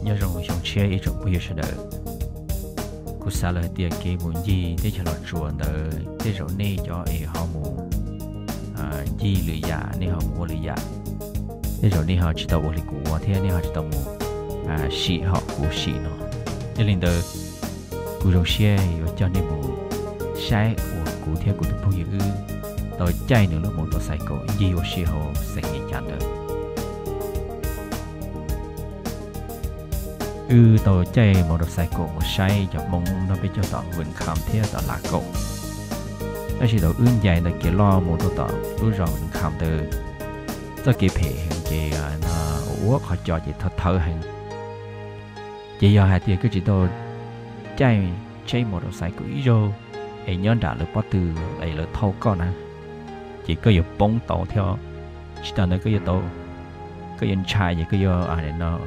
Nyob zoo xyoo tshiab ib tsoom phooj ywg sawv daws. Kuv xav lawm hais tias kev mus ncig teb chaws Los Tsuas ntawd tej zaum nej cov es ho mus ncig lwm yam, nej ho mus ua lwm yam, tej zaum nej ho tsis tau ua li kuv ua thiab nej ho tsis tau mus sim hom kuv sim no. Yog li ntawd, kuv zoo siab yuav coj nej mus saib uas kuv thiab kuv tus phooj ywg wb tau caij nws lub motorcycle ncig ua si hauv xeev Meskas ntawd. Wb tau caij motorcycle mus saib cov Hmoob nyob peb caug tom Vwm Kham thiab tom Lav Kaum. Tab sis thaum wb ncaim ntawm kev loj mus rau tom lub zos Vwm Kham ntawd, txoj kev phem heev ces ua qhov cos ces thawv thawv heev. Ces yog hais tias koj tsis tau caij tsheb motorcycle ib zaug es nyob nram lawv pob tw es lawv thauj koj na, ces koj yuav poob tau thiab. Tsis tas ntawd koj yuav tau, koj yuav ntshai ces koj yuav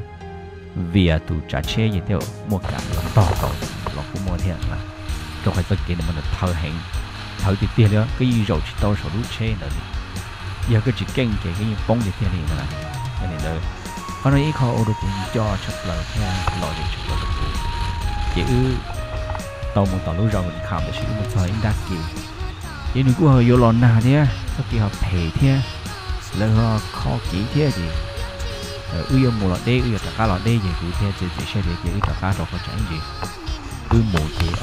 vias tus tsav tsheb ces thiaj muaj kam los tog tau los kuj muaj thiab. Rau qhov txoj kev ntawd mas nws thawv heev, thawv tiag tiag li, koj yeej zaum tsis tau saum lub tsheb ntawd li. Yog koj tsis keej ces koj yeej poob tiag tiag li na. Yog li ntawd, qhov no ib qho ua rau kuv nco tshaj plaws thiab lom zem tshaj plaws rau kuv. Ces wb tau mus tom lub zos Vwm Kham tab sis wb mus txog ib nrab kev, ces nws kuj ho yuav los nag thiab txoj kev ho phem thiab, lawv ho kho kev thiab ces wb yuav mus los deb, wb yuav rov qab los deb ces kuv thiaj txiav txim siab tias ces wb rov qab rau qhov tseem ntsis. Wb mus ces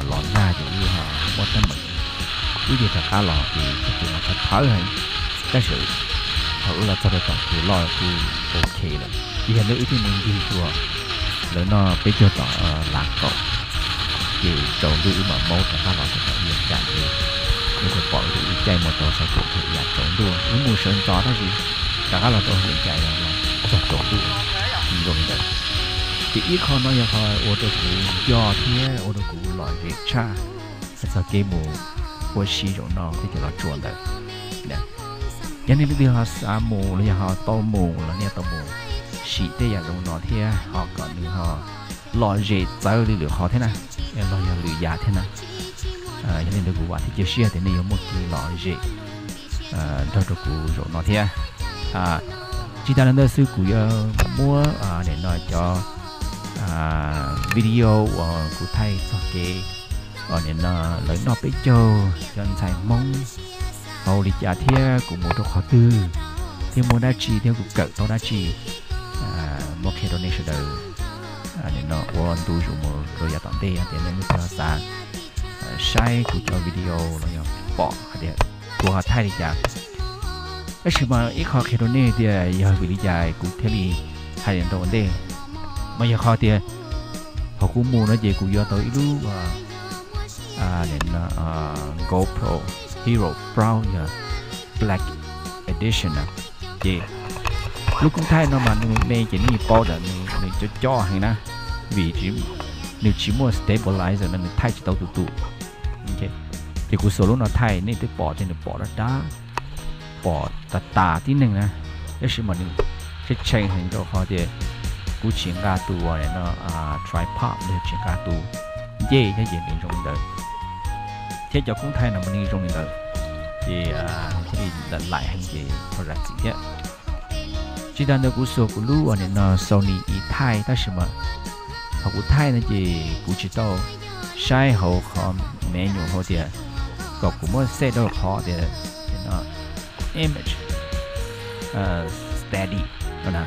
los nag ces wb muab teeb meem, wb thiaj rov qab los ces txoj kev mas thawv thawv heev, tab sis thaum wb los txog rau tom kev loj kuj ok lawm. Ces yog li wb thiaj mus ncig dua lawv no peb caug tom Lav Kaum, ces tsaus ntuj wb mam maub rov qab los rau tom Vias Cas ces wb thiaj pom wb caij motorcycle ces yam tsaus ntuj, wb mus sawv ntxov tab sis rov qab los rau Vias Cas los txog tsaus ntuj zoo li ntawd. Ces ib qho no yog qho ua rau kuv nco thiab ua rau kuv lom zem tshaj hais txog kev mus ua si zaum no teb chaws Los Tsuas ntawd. Yog nej leej twg ho xav mus los yog ho tau mus los nej tau mus sim tej yam zoo no thiab ho kom nws ho lom zem txawv li lwm qhov thiab na, los yog lwm yam thiab na. Yog li ntawd kuv vam thiab cia siab tias nej yuav muaj kev lom zem nrog rau kuv zaum no thiab. Tsis tas li ntawd xwb kuv yuav muab nim no cov video uas kuv thaij txog kev nim no lawv noj peb caug, cov ntxhais Hmoob hauv li cas thiab kuv mus rau qhov twg thiab muaj dab tsi thiab kuv kawm tau dab tsi, muab qhia rau nej sawv daws nim no ua ntu zus mus rau yav tom ntej. Yog tias nej leej twg xav saib kuv cov video los yog pom hais tias kuv ho thaij li cas, tab sis mas ib qho qhia rau nej tias yog vim li cas kuv thiaj li hais li rau ua ntej, mas yog qhov tias thaum kuv mus no ces kuv yuav tau ib lub GoPro Hero Pro yog Black Edition na. Ces lub koob thaij no mas nws me ces nej paub tias nws cob cob heev na, vim nws tsis muaj stabilizer no nws thaij tsis tau tus tus. Ces kuv xuas lub no thaij nej twb pom tias nws pom dab dab, pom tas tas tib neeg na, tab sis mas nws tshee tshee heev rau qhov tias kuv tsis nqa tus uas no tripod los yog tsis nqa tus ncej thiab ces nws zoo li ntawd. Thiab cov koob thaij no mas nws zoo li ntawd, ces thiaj li laim heev ces ho zam txim thiab. Tsis tas ntawd kuv xuas kuv lub uas nim no Sony ib thaij tab sis mas thaum kuv thaij no ces kuv tsis tau saib hauv qhov menu hauv tias kom kuv muab set rau qhov tias image steady no na.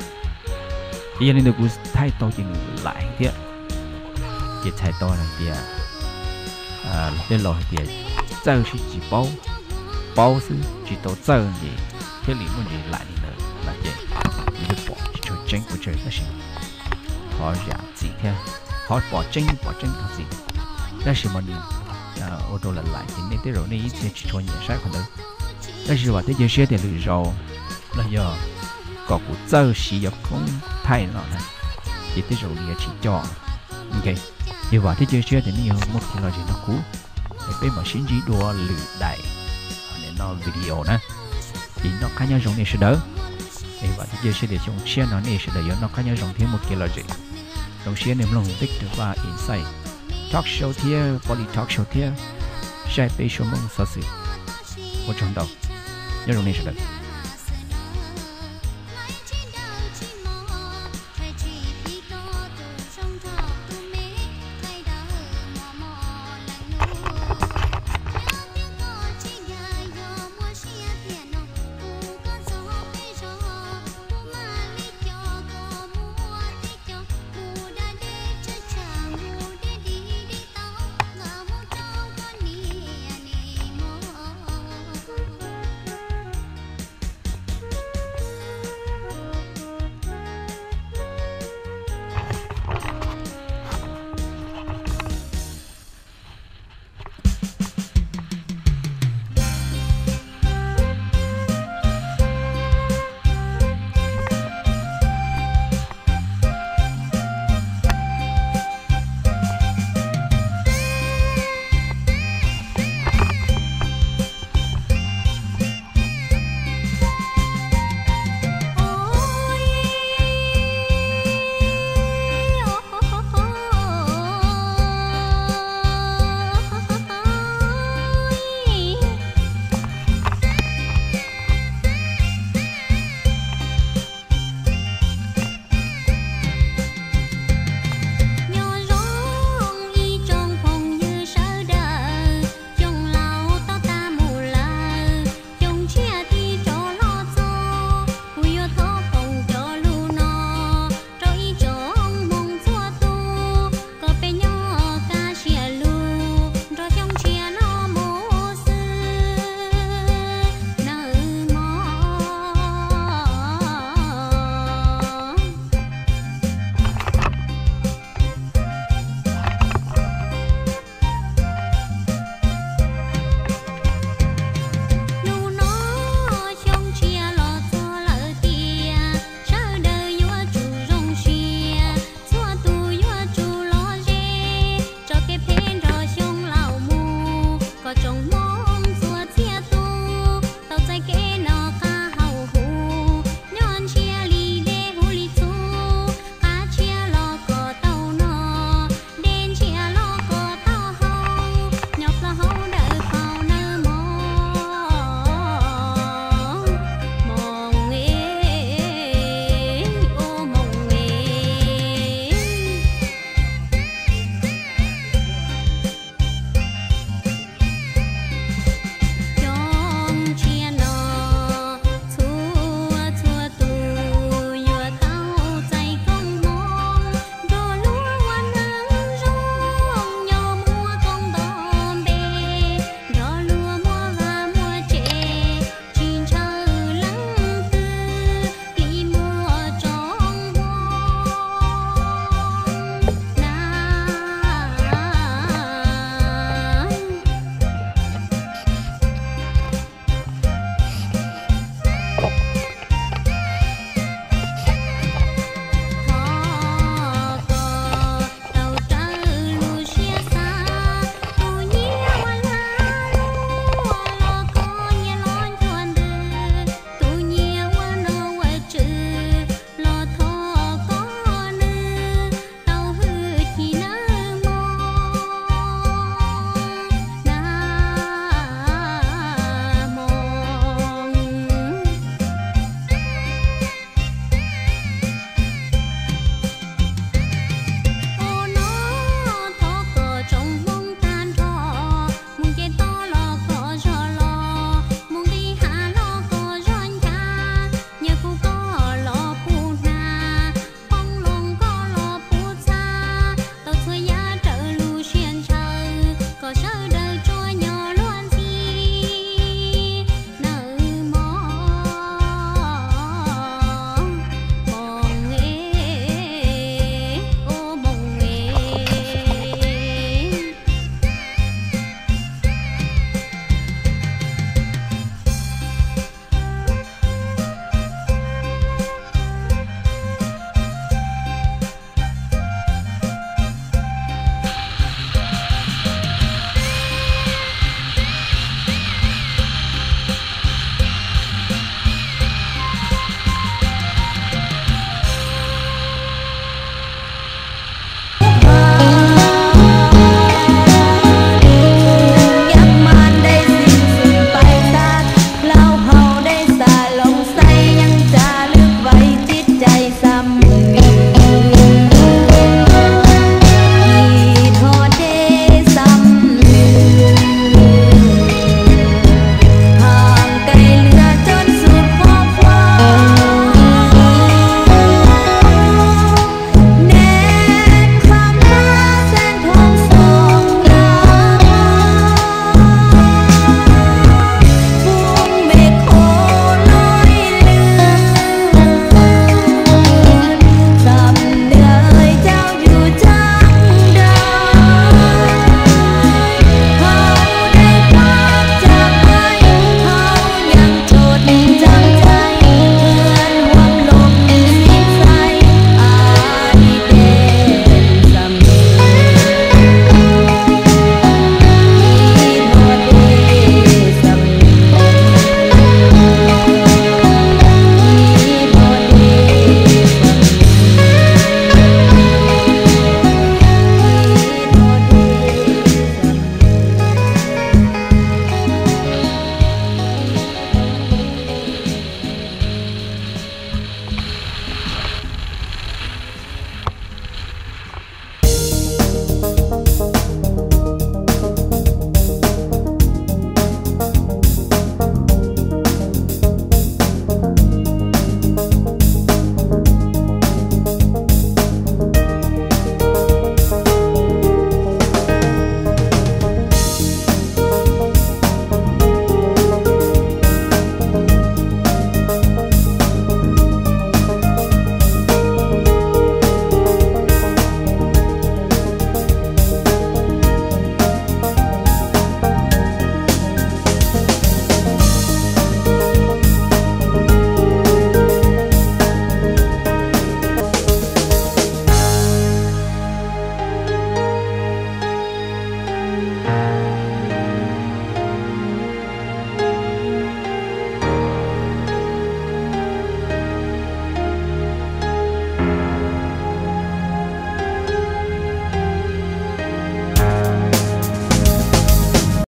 Ces yog li ntawd kuv thaij tau ces nws laim heev thiab. Ces txhais tau hais tias luag tej laus hais tias txawj sib tsis paub, paub xwb tsis tau txawj ces thiaj li muaj ntsis laim li ntawd na. Ces nws pom tsis tshua tseeb pes tsawg tab sis qhov zam txim thiab, qhov pom tseeb pom tseeb txog txim, tab sis mas nws ua rau laim laim ces nej tej zaum nej ib txhia tsis tshua nyiam saib qhov ntawd. Tab sis vam thiab cia siab tias lwm zaus los yog kom kuv txawj siv cov koob thaij no na, ces tej zaum nws yuav tsis co. Ok, yog vam thiab cia siab tias nej yuav muaj kev lom zem nrog kuv, es peb mam sib ntsib dua lwm daim no video na. Ces noj qab nyob zoo nej sawv daws. Es vam thiab cia siab tias xyoo tshiab no nej sawv daws yuav noj qab nyob zoo thiab muaj kev lom zem. Zoo siab nej mloog Victor Vaj Insight Talk Show thiab Poly Talk Show thiab saib peb suab Hmoob xov xwm. Ua tsaug ntau, nyob zoo nej sawv daws.